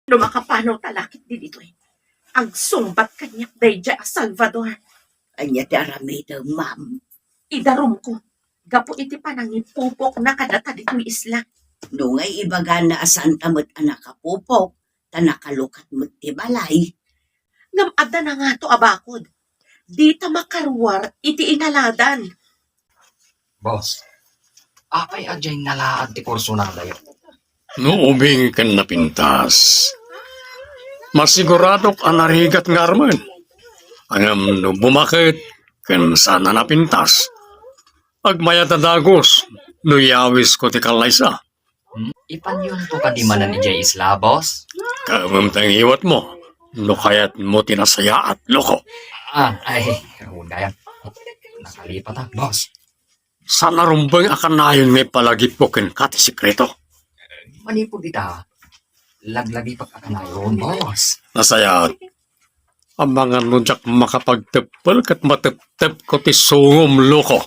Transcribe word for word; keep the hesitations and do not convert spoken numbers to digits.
No makapanaw ta la ketdi ditoy, agsungbat kaniak daydiay a Salvador. Ania ti aramidem, ma'am? Idarumko gapu iti panangipupokna kadata ditoy isla. No ngay ibagana a saanta met a nakapupok, ta nakalukat met ti balay. Ngem adda nangato a bakod. Dita makaruar iti inaladan. Boss, apay a diay nalaad ti kursunadayo? No ubing ken napintas, masiguradok a narigat nga armen. Ngem no bumaket ken saan a napintas, agmayat a dagus no yawisko ti kallaysa. Hmm? Ipanyonto kadi manen idiay isla, boss? Kaemem ta ngiwatmo no kayatmo ti nasayaat, loko. Ah, ay, awan gayam. Nakalipatak, boss. Saan a rumbeng a kanayon nga ipalagipko kenka ti sekreto? Manipud ita, laglagipek a kanayon, boss. Nasayaat. Amangan no diak makapagteppel ket mateptepko ti sungom, loko.